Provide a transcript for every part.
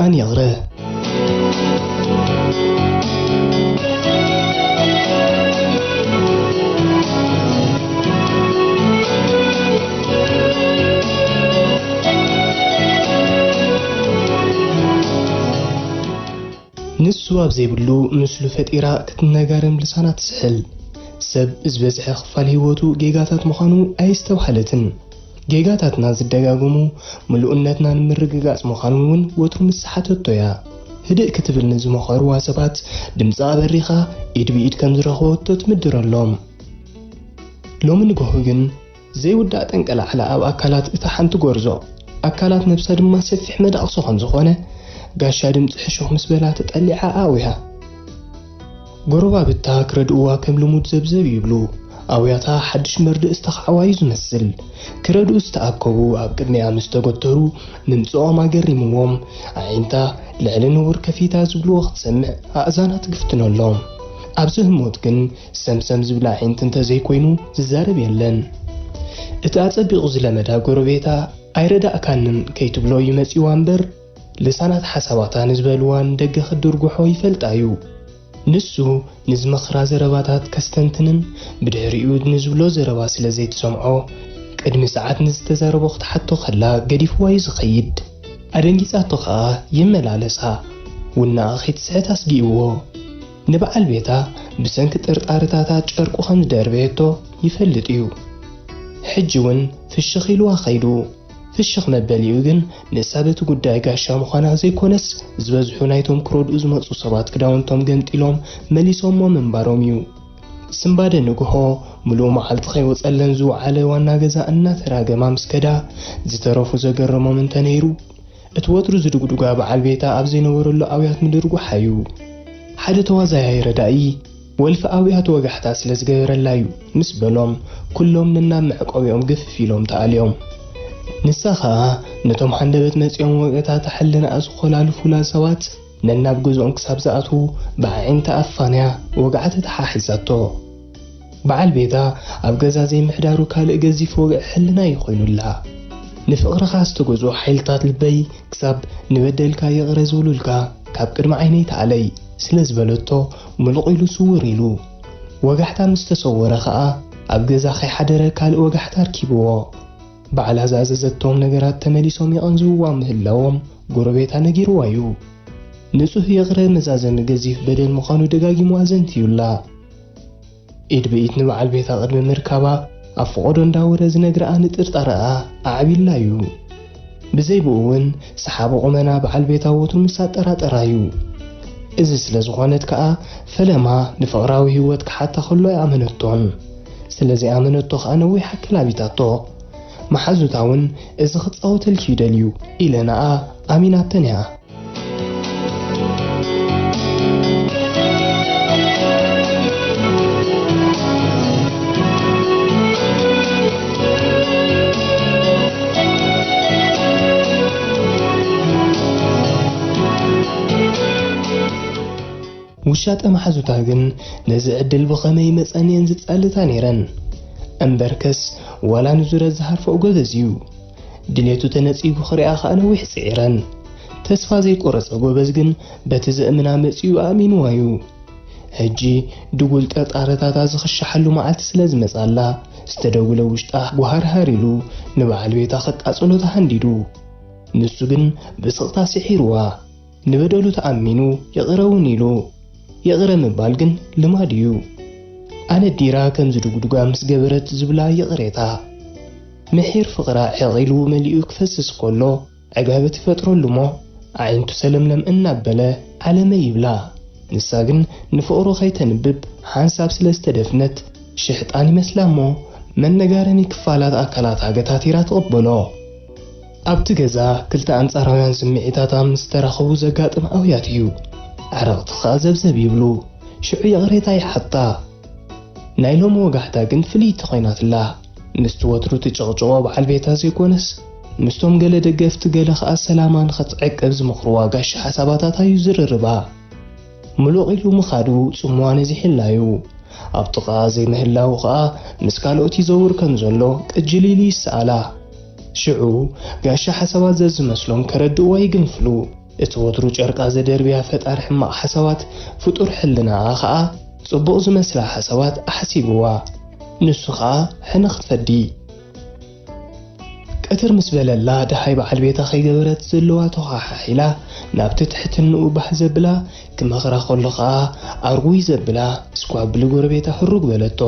ኣን ይቕረ። ንሱ ኣብ ዘይብሉ ምስሉ ፈጢራ ክትነጋረም ልሳና ትስሕል። ሰብ ዝበዝሐ ክፋል ህይወቱ ጌጋታት ምዃኑ ኣየስተብሃለትን። ጌጋታትና ዝደጋገሙ ምሉእነትና ንምርግጋጽ ምዃኑ እውን ወትሩ ምስ ሰሓተቶ እያ። ህድእ ክትብል ንዝመኸርዋ ሰባት ድምጻ ኣበሪኻ ኢድ ብኢድ ከም ዝረኸበቶ ትምድረሎም። ሎሚ ንግሆ ግን ዘይውዳእ ጠንቀላዕላ ኣብ ኣካላት እታ ሓንቲ ጎርዞ፣ ኣካላት ነብሳ ድማ ሰፊሕ መዳቕሶ ከም ዝኾነ፣ ጋሻ ድምጺ ሕሹኽ ምስ በላ ተጠሊዓ ኣውያ። ጎረባብታ ክረድእዋ ከም ልሙድ ዘብዘብ ይብሉ። ኣውያታ ሓድሽ መርድእ ዝተኻዕዋ እዩ ዝመስል። ክረድኡ ዝተኣከቡ ኣብ ቅድሚኣ ምስ ተገተሩ፣ ምምጽኦም ኣገሪምዎም፣ ኣዒንታ ልዕሊ ንቡር ከፊታ ዝብልዎ ክትሰምዕ ኣእዛና ትግፍትነሎም። ኣብዚ ህሞት ግን ሰምሰም ዝብል ኣዒንቲ እንተዘይኮይኑ ዝዛረብ የለን። እቲ ኣጸቢቑ ዝለመዳ ጎረቤታ ኣይረዳእካንን ከይትብሎ እዩ መጺዋ እምበር፣ ልሳናት ሓሳባታ ንዝበልዋ ንደገ ክትድርጉሖ ይፈልጣ እዩ። ንሱ ንዝመኽራ ዘረባታት ከስተንትንን ብድሕሪኡ ንዝብሎ ዘረባ ስለ ዘይትሰምዖ፣ ቅድሚ ሰዓት ንዝተዛረቦ ክትሓቶ ከላ ገዲፍዋ እዩ ዝኸይድ። ኣደንጊጻቶ ከኣ ይመላለሳ። ውናኣ ከይትስሕት ኣስጊእዎ። ንበዓል ቤታ ብሰንኪ ጥርጣረታታ ጨርቁ ከም ዝደርበየቶ ይፈልጥ እዩ። ሕጂ እውን ፍሽኽ ኢልዋ ኸይዱ። ፍሽኽ መበሊኡ ግን ንሳ በቲ ጉዳይ ጋሻ ምዃና ዘይኮነስ፣ ዝበዝሑ ናይቶም ክረድኡ ዝመጹ ሰባት ክዳውንቶም ገምጢሎም መሊሶሞ ምንባሮም እዩ። ስንባደ ንግሆ፣ ምሉእ መዓልቲ ከይወጸለን ዝወዓለ ዋና ገዛ እናተራገማ ምስ ከዳ፣ ዝተረፉ ዘገረሞም እንተነይሩ፣ እቲ ወትሩ ዝድጉድጓ በዓል ቤታ ኣብ ዘይነበረሉ ኣውያት ምድርጓሓ እዩ። ሓደ ተዋዛያይ ረዳኢ፣ ወልፊ ኣውያት ወጋሕታ ስለ ዝገበረላ እዩ ምስ በሎም፣ ኩሎም ነናብ መዕቆቢኦም ግፍፍ ኢሎም ተኣልዮም። ንሳ ኸኣ ነቶም ሃንደበት መጺኦም ወገታ ተሕልናኣ ዝኾላልፉላ ሰባት ነናብ ገዝኦም ክሳብ ዝኣትዉ ብኣዒንቲ ኣፋንያ ወግዓቲ ተሓሒዛቶ። በዓል ቤታ ኣብ ገዛ ዘይምሕዳሩ ካልእ ገዚፍ ወግዒ ሕልና እዩ ኮይኑላ። ንፍቕርኻ ዝተገዝኡ ሓይልታት ልበይ ክሳብ ንበደልካ ይቕረ ዝብሉልካ ካብ ቅድሚ ዓይነይ ተኣለይ ስለ ዝበለቶ፣ ምሉቕ ኢሉ ስውር ኢሉ። ወጋሕታ ምስ ተሰወረ ኸኣ ኣብ ገዛ ከይሓደረ ካልእ ወጋሕታ ኣርኪብዎ። ባዕላ ዝኣዘዘቶም ነገራት ተመሊሶም የቐንዝውዋ ምህላዎም ጎረቤታ ነጊርዋ እዩ። ንጹህ ይቕረ መዛዘሚ ገዚፍ በደል ምዃኑ ደጋጊሙ ኣዘንትዩላ። ኢድ ብኢድ ንበዓል ቤታ ቅድሚ ምርካባ ኣብ ፈቐዶ እንዳወረ ዝነግርኣ ንጥርጣረኣ ኣዕቢላ እዩ። ብዘይ ብኡ እውን ሰሓቢ ቁመና በዓል ቤታ ወትሩ ምስ ኣጠራጠራ እዩ። እዚ ስለ ዝኾነት ከኣ ፈለማ ንፍቕራዊ ህይወት ክሓታ ከሎ ኣይኣመነቶን። ስለ ዘይኣመነቶ ከኣ ነዊሕ ኣክል ኣቢታቶ። መሓዙታ እውን እዚ ክጻወተልኪ እዩ ደልዩ ኢለናኣ ኣሚናተን እያ። ውሻጠ መሓዙታ ግን ነዚ ዕድል ብኸመይ መጸን እየን ዝጻልታ ነይረን። እምበርከስ ዋላ ንዙረት ዝሃርፎ ጎበዝ እዩ። ድሌቱ ተነጺጉ ክሪኣ ከኣ ነዊሕ ጽዒረን። ተስፋ ዘይቆረጸ ጎበዝ ግን በቲ ዘእምና መጺኡ ኣእሚንዋ እዩ። ሕጂ ድጉል ጥርጣረታታ ዝኽሸሓሉ መዓልቲ ስለ ዝመጻላ፣ ዝተደውለ ውሽጣ ጉሃርሃር ኢሉ ንበዓል ቤታ ከቃጽሎ ተሃንዲዱ። ንሱ ግን ብስቕታ ስሒርዋ። ንበደሉ ተኣሚኑ ይቕረ እውን ኢሉ። ይቕረ ምባል ግን ልማድ እዩ። ኣነዲራ ከም ዝድጉድጓ ምስ ገበረት ዝብላ ይቕሬታ። ምሒር ፍቕራ ዕቕ ኢሉ መሊኡ ክፈስስ ከሎ፣ ዕጋበት ይፈጥረሉ እሞ፣ ኣዒንቱ ሰለምለም እናበለ፣ "ዓለመይ" ይብላ። ንሳ ግን ንፍቕሩ ከይተንብብ ሓንሳብ ስለ ዝተደፍነት፣ ሽሕጣን ይመስላ እሞ፣ መነጋረሚ ክፋላት ኣካላታ ገታቲራ ትቕበሎ። ኣብቲ ገዛ ክልተ ኣንጻራውያን ስምዒታታ ምስ ተራኸቡ ዘጋጥም ኣውያት እዩ። ኣዕርቕቲ ኸኣ ዘብዘብ ይብሉ። ሽዑ ይቕሬታ ይሓታ። ናይ ሎሚ ወጋሕታ ግን ፍልይቲ ኾይናትላ። ምስቲ ወትሩ ትጭቕጭቖ በዓል ቤታ ዘይኮነስ፣ ምስቶም ገለ ደገፍቲ ገለ ኸኣ ሰላማ ንኽትዕቅብ ዝመኽርዋ ጋሻ ሓሳባታታ እዩ ዝርርባ። ምሉቕ ኢሉ ምኻዱ ጽምዋ ነዚሕላ እዩ። ኣብ ጥቓኣ ዘይምህላዉ ኸኣ ምስ ካልኦት ይዘውር ከም ዘሎ ቅጅል ኢሉ ይሰኣላ። ሽዑ ጋሻ ሓሳባት ዘዝመስሎም ከረድእዋ ይግንፍሉ። እቲ ወትሩ ጨርቃ ዘደርብያ ፈጣሪ ሕማቕ ሓሳባት ፍጡር ሕልናኣ ኸኣ ጽቡቕ ዝመስላ ሓሳባት ኣሕሲብዋ። ንሱ ኸኣ ሕነ ክትፈዲ። ቀትር ምስ በለላ ደሃይ በዓል ቤታ ከይገበረት ዘለዋ ተዃሓሒላ ናብቲ ትሕትንኡ ባህ ዘብላ ክመኽራ ከሎ ኸኣ ኣርጉይ ዘብላ ስኳብል ጎረቤታ ህሩግ በለቶ።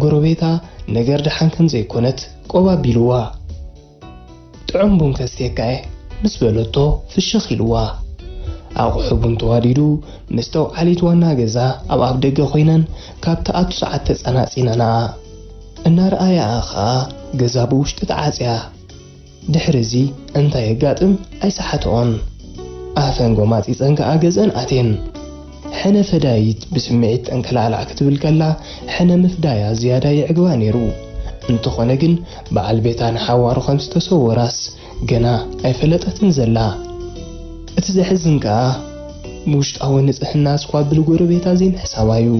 ጎረቤታ ነገር ደሓን ከም ዘይኮነት ቆብ ኣቢልዋ። ጥዑም ቡን ከስትየካ እየ ምስ በለቶ ፍሽኽ ኢልዋ። ኣቑሑ ቡን ተዋዲዱ ምስ ተውዓሊት ዋና ገዛ ኣብ ኣፍ ደገ ኮይነን ካብ ትኣቱ ሰዓት ተጸናጺነንኣ። እናረኣያኣ ኸኣ ገዛ ብውሽጢ ተዓጽያ። ድሕሪ እዚ እንታይ የጋጥም ኣይሰሓትኦን። ኣፈን ጎማጺጸን ከኣ ገዝአን ኣትየን። ሕነ ፈዳይት ብስምዒት ጠንከላዕላዕ ክትብል ከላ ሕነ ምፍዳያ ዝያዳ የዕግባ ነይሩ። እንተኾነ ግን በዓል ቤታ ንሓዋሩ ከም ዝተሰወራስ ገና ኣይፈለጠትን ዘላ። እቲ ዘሕዝን ከኣ ውሽጣዊ ንጽህና ስኳብል ጎረቤታ ዘይምሕሳባ እዩ።